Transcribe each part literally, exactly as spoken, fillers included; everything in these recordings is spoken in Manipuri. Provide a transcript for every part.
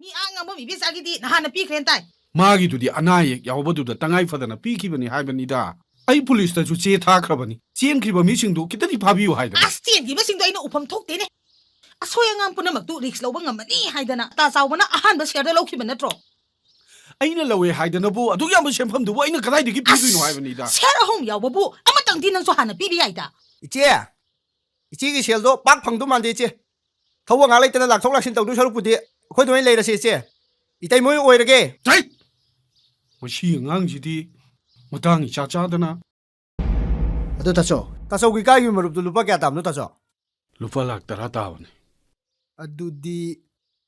ꯃꯤ ꯑꯥ ꯉꯥꯡꯕꯝ ꯏꯕꯦꯆꯥꯒꯤꯗꯤ ꯅꯍꯥꯟꯅ ꯄꯤꯈ꯭ꯔꯦꯅ ꯇꯥꯏ꯫ ꯃꯥꯒꯤꯗꯨꯗꯤ ꯑꯅꯥ ꯑꯌꯦꯛ ꯌꯥꯎꯕꯗꯨꯗ ꯇꯉꯥꯏ ꯐꯗꯅ ꯄꯤꯈꯤꯕꯅꯤ ꯍꯥꯏꯕꯅꯤꯗ꯫ ꯑꯩ ꯄꯨꯂꯤꯁꯇꯁꯨ ꯆꯦ ꯊꯥꯈ꯭ꯔꯕꯅꯤ꯫ ꯆꯦꯟꯈ꯭ꯔꯤꯕ ꯃꯤꯁꯤꯡꯗꯨ ꯈꯤꯇꯗꯤ ꯐꯥꯕꯤꯌꯨ ꯍꯥꯏꯗꯅ꯫ ꯑꯁ, ꯆꯦꯟꯈꯤꯕꯁꯤꯡꯗꯣ ꯑꯩꯅ ꯎꯐꯝ ꯊꯣꯛꯇꯦꯅꯦ꯫ ꯑꯁꯣꯏ ꯑꯉꯥꯝ ꯄꯨꯝꯅꯃꯛꯇꯨ ꯔꯤꯛꯁ ꯂꯧꯕ ꯉꯝꯃꯅꯤ ꯍꯥꯏꯗꯅ ꯇꯥ ꯆꯥꯎꯕꯅ ꯑꯍꯥꯟꯕ ꯁꯤꯌꯔꯗ ꯂꯧꯈꯤꯕ ꯅꯠꯇ꯭ꯔꯣ? ꯑꯩꯅ ꯂꯧꯋꯦ ꯍꯥꯏꯗꯅꯕꯨ ꯑꯗꯨꯛ ꯌꯥꯝꯕ ꯁꯦꯟꯐꯝꯗꯨꯕꯨ ꯑꯩꯅ ꯀꯗꯥꯏꯗꯒꯤ ꯄꯤꯗꯣꯏꯅꯣ ꯍꯥꯏꯕꯅꯤꯗ꯫ ꯁꯤꯌꯔ ꯑꯍꯨꯝ ꯌꯥꯎꯕꯕꯨ ꯑꯃꯇꯪꯗꯤ ꯅꯪꯁꯨ ꯍꯥꯟꯅ ꯄꯤꯕ ꯌꯥꯏꯗ꯫ ꯏꯆꯦ, ꯏꯆꯦꯒꯤ ꯁꯦꯜꯗꯣ ꯄꯥꯛ ꯐꯪꯗꯧ ꯃꯥꯟꯗꯦ, ꯏꯆꯦ꯫ ꯊꯕꯛ ꯉꯥꯏꯍꯥꯛ ꯂꯩꯇꯅ ꯂꯥꯛꯊꯣꯛ ꯂꯥꯛꯁꯤꯟ ꯇꯧꯗꯣꯏ ꯁꯔꯨꯛꯄꯨꯗꯤ ꯑꯩꯈꯣꯏꯗ ꯑꯣꯏꯅ ꯂꯩꯔꯁꯦ, ꯏꯆꯦ꯫ ꯏꯇꯩꯃ ꯑꯣꯏꯅ ꯑꯣꯏꯔꯒꯦ꯫ ꯆꯩ! ꯃꯁꯤ ꯑꯉꯥꯡꯁꯤꯗꯤ ꯃꯇꯥꯡ ꯏꯆꯥ ꯆꯥꯗꯅ꯫ ꯑꯗꯨ ꯇꯥꯆꯧ, ꯇꯥꯆꯧꯒꯤ ꯀꯥꯏꯒꯤ ꯃꯔꯨꯞꯇꯨ ꯂꯨꯄꯥ ꯀꯌꯥ ꯇꯥꯕꯅꯣ, ꯇꯥꯆꯧ? ꯂꯨꯄꯥ ꯂꯥꯛ ꯇꯔꯥ ꯇꯥꯕꯅꯤ꯫ ꯑꯗꯨꯗꯤ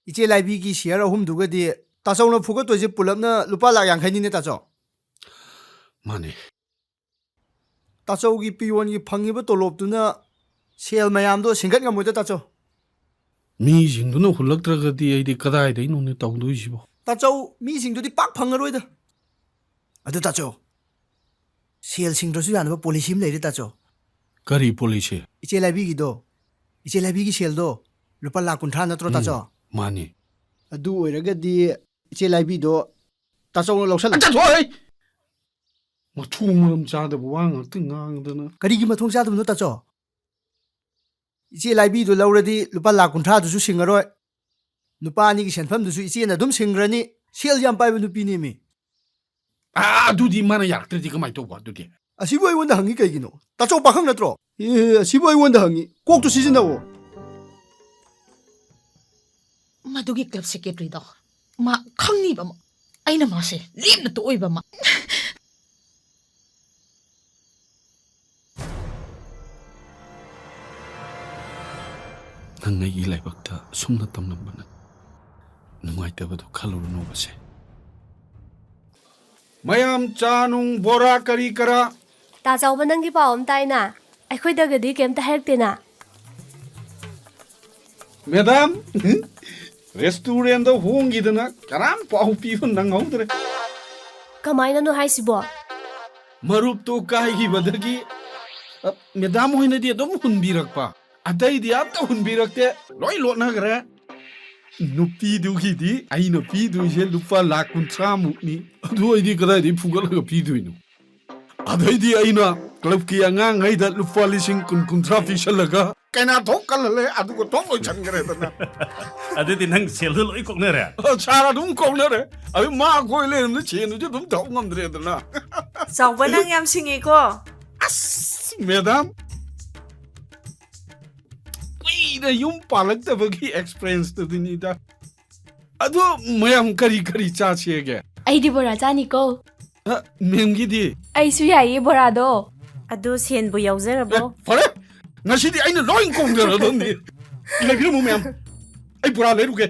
ꯏꯆꯦ ꯂꯥꯏꯕꯤꯒꯤ ꯁꯤꯌꯔ ꯑꯍꯨꯝꯗꯨꯒꯗꯤ ꯇꯥꯆꯧꯅ ꯐꯨꯒꯠꯇꯣꯏꯁꯦ ꯄꯨꯂꯞꯅ ꯂꯨꯄꯥ ꯂꯥꯛ ꯌꯥꯡꯈꯩꯅꯤꯅꯦ, ꯇꯥꯆꯧ꯫ ꯃꯥꯅꯦ꯫ ꯇꯥꯆꯧꯒꯤ ꯄꯤꯌꯣꯟꯒꯤ ꯐꯪꯉꯤꯕ ꯇꯣꯂꯣꯞꯇꯨꯅ ꯁꯦꯜ ꯃꯌꯥꯝꯗꯣ ꯁꯤꯡꯒꯠ ꯉꯝꯃꯣꯏꯗ, ꯇꯥꯆꯧ꯫ ꯃꯤꯁꯤꯡꯗꯨꯅ ꯍꯨꯜꯂꯛꯇ꯭ꯔꯒꯗꯤ ꯑꯩꯗꯤ ꯀꯗꯥꯏꯗꯩꯅꯣꯅꯦ ꯇꯧꯗꯣꯏꯁꯤꯕꯣ? ꯇꯥꯆꯧ, ꯃꯤꯁꯤꯡꯗꯨꯗꯤ ꯄꯥꯛ ꯐꯪꯉꯔꯣꯏꯗ꯫ ꯑꯗꯨ ꯇꯥꯆꯧ, ꯁꯦꯜ ꯁꯤꯡꯗ꯭ꯔꯁꯨ ꯌꯥꯅꯕ ꯄꯣꯂꯤꯁꯤ ꯑꯃ ꯂꯩꯔꯦ, ꯇꯥꯆꯧ꯫ ꯀꯔꯤ ꯄꯣꯂꯤꯁꯤ? ꯏꯆꯦ ꯂꯥꯏꯕꯤꯒꯤꯗꯣ, ꯏꯆꯦ ꯂꯥꯏꯕꯤꯒꯤ ꯁꯦꯜꯗꯣ ꯂꯨꯄꯥ ꯂꯥꯛ ꯀꯨꯟꯊ꯭ꯔꯥ ꯅꯠꯇ꯭ꯔꯣ, ꯎꯝ, ꯇꯥꯆꯧ? ꯃꯥꯅꯤ꯫ ꯑꯗꯨ ꯑꯣꯏꯔꯒꯗꯤ ꯏꯆꯦ ꯂꯥꯏꯕꯤꯗꯣ ꯇꯥꯆꯧꯅ ꯂꯧꯁꯜꯂꯣ꯫ ꯆꯠꯊꯣꯛ, ꯍꯩ! ꯃꯊꯣꯡ ꯃꯔꯝ ꯆꯥꯗꯕ ꯋꯥ ꯉꯥꯛꯇ ꯉꯥꯡꯗꯅ꯫ ꯀꯔꯤꯒꯤ ꯃꯊꯣꯡ ꯆꯥꯗꯕꯅꯣ, ꯇꯥꯆꯧ? ꯏꯆꯦ ꯂꯥꯏꯕꯤꯗꯨ ꯂꯧꯔꯗꯤ ꯂꯨꯄꯥ ꯂꯥꯛ ꯀꯨꯟꯊ꯭ꯔꯥꯗꯨꯁꯨ ꯁꯤꯡꯉꯔꯣꯏ, ꯅꯨꯄꯥ ꯑꯅꯤꯒꯤ ꯁꯦꯟꯐꯝꯗꯨꯁꯨ ꯏꯆꯦꯅ ꯑꯗꯨꯝ ꯁꯤꯡꯈ꯭ꯔꯅꯤ꯫ ꯁꯦꯜ ꯌꯥꯝ ꯄꯥꯏꯕ ꯅꯨꯄꯤꯅꯦꯃꯤ꯫ ꯑꯥ, ꯑꯗꯨꯗꯤ ꯃꯥꯅ ꯌꯥꯔꯛꯇ꯭ꯔꯗꯤ ꯀꯃꯥꯏꯅ ꯇꯧꯕ ꯑꯗꯨꯗꯤ? ꯑꯁꯤꯕꯨ ꯑꯩꯉꯣꯟꯗ ꯍꯪꯉꯤ ꯀꯩꯒꯤꯅꯣ? ꯇꯥꯆꯧ ꯄꯥꯈꯪ ꯅꯠꯇ꯭ꯔꯣ? ꯑꯦ, ꯑꯁꯤꯕꯨ ꯑꯩꯉꯣꯟꯗ ꯍꯪꯉꯤ꯫ ꯀꯣꯛꯇꯨ ꯁꯤꯖꯤꯟꯅꯧꯑꯣ꯫ ꯃꯗꯨꯒꯤ ꯀ꯭ꯂꯕ ꯁꯦꯀ꯭ꯔꯦꯇꯔꯤꯗꯣ ꯃꯥ ꯈꯪꯅꯤꯕ ꯑꯃ꯫ ꯑꯩꯅ ꯃꯥꯁꯦ ꯂꯦꯝꯅ ꯇꯣꯛꯑꯣꯏꯕ ꯑꯃ꯫ ꯅꯪ ꯑꯩꯒꯤ ꯂꯥꯏꯕꯛꯇ ꯁꯨꯝꯅ ꯇꯝꯂꯝꯕ ꯅꯪ ꯅꯨꯡꯉꯥꯏꯇꯕꯗꯣ ꯈꯜꯂꯨꯔꯅꯨꯕꯁꯦ꯫ ꯃꯌꯥꯝ ꯆꯥ ꯅꯨꯡ ꯕꯣꯔꯥ ꯀꯔꯤ ꯀꯔꯥ꯫ ꯇꯥ ꯆꯥꯎꯕ, ꯅꯪꯒꯤ ꯄꯥꯎ ꯑꯃ ꯇꯥꯏꯅ, ꯑꯩꯈꯣꯏꯗꯒꯗꯤ ꯀꯩꯝꯇ ꯍꯥꯏꯔꯛꯇꯦꯅ꯫ ꯃꯦꯗꯥꯝ, ꯔꯦꯁꯇꯨꯔꯦꯟꯗ ꯍꯣꯡꯈꯤꯗꯅ ꯀꯅꯥꯝ ꯄꯥꯎ ꯄꯤꯕ ꯅꯪꯍꯧꯗ꯭ꯔꯦ꯫ ꯀꯃꯥꯏꯅꯅꯣ ꯍꯥꯏꯁꯤꯕꯣ? ꯃꯔꯨꯞꯇꯣ ꯀꯥꯏꯈꯤꯕꯗꯒꯤ, ꯑ, ꯃꯦꯗꯥꯝ ꯍꯣꯏꯅꯗꯤ ꯑꯗꯨꯝ ꯍꯨꯟꯕꯤꯔꯛꯄ, ꯑꯇꯩꯗꯤ ꯑꯝꯇ ꯍꯨꯟꯕꯤꯔꯛꯇꯦ, ꯂꯣꯏ ꯂꯣꯠꯅꯈ꯭ꯔꯦ꯫ ꯅꯨꯄꯤꯗꯨꯒꯤꯗꯤ ꯑꯩꯅ ꯄꯤꯗꯣꯏꯁꯦ ꯂꯨꯄꯥ ꯂꯥꯈ ꯀꯨꯟꯊ꯭ꯔꯥ ꯃꯨꯛꯅꯤ꯫ ꯑꯗꯨ ꯑꯩꯗꯤ ꯀꯗꯥꯏꯗꯒꯤ ꯐꯨꯒꯠꯂꯒ ꯄꯤꯗꯣꯏꯅꯣ? ꯑꯗꯩꯗꯤ ꯑꯩꯅ ꯀ꯭ꯂꯕꯀꯤ ꯑꯉꯥꯡꯈꯩꯗ ꯂꯨꯄꯥ ꯂꯤꯁꯤꯡ ꯀꯨꯟ ꯀꯨꯟꯊ꯭ꯔꯥ ꯄꯤꯁꯜꯂꯒ ꯀꯩꯅꯥ ꯊꯣꯛ ꯀꯜꯍꯜꯂꯦ, ꯑꯗꯨꯒ ꯊꯣꯛ ꯂꯣꯏꯁꯟꯈ꯭ꯔꯦꯗꯅ꯫ ꯑꯗꯨꯗꯤ ꯅꯪ ꯁꯦꯜꯗꯣ ꯂꯣꯏ ꯀꯣꯛꯅꯔꯦ꯫ ꯁꯥꯔ ꯑꯗꯨꯝ ꯀꯧꯅꯔꯦ꯫ ꯑꯗꯨ ꯃꯥ ꯑꯩꯈꯣꯏ ꯂꯩꯔꯝꯗ ꯁꯦꯟꯗꯨꯗꯤ ꯑꯗꯨꯝ ꯇꯧ ꯉꯝꯗ꯭ꯔꯦꯗꯅ꯫ ꯆꯥꯎꯕ, ꯅꯪ ꯌꯥꯝ ꯁꯤꯡꯉꯤꯀꯣ꯫ ꯑꯁ ꯃꯦꯗꯥꯝ, ꯀꯨꯏꯅ ꯌꯨꯝ ꯄꯥꯜꯂꯛꯇꯕꯒꯤ ꯑꯦꯛꯁꯄꯤꯔꯤꯌꯦꯟꯁꯇꯨꯗꯤꯅꯤꯗ꯫ ꯑꯗꯣ ꯃꯌꯥꯝ ꯀꯔꯤ ꯀꯔꯤ ꯆꯥꯁꯤꯒꯦ? ꯑꯩꯗꯤ ꯕꯣꯔꯥ ꯆꯥꯅꯤꯀꯣ꯫ ꯑ, ꯃꯦꯝꯒꯤꯗꯤ? ꯑꯩꯁꯨ ꯌꯥꯏꯌꯦ ꯕꯣꯔꯥꯗꯣ꯫ ꯑꯗꯨ ꯁꯦꯟꯕꯨ ꯌꯥꯎꯖꯔꯕꯣ? ꯑꯦ, ꯐꯔꯦ, ꯉꯁꯤꯗꯤ ꯑꯩꯅ ꯂꯣꯏ ꯀꯣꯡꯊꯔꯗꯧꯅꯤ꯫ ꯂꯩꯕꯤꯔꯝꯃꯨ ꯃꯌꯥꯝ, ꯑꯩ ꯕꯣꯔꯥ ꯂꯩꯔꯨꯒꯦ꯫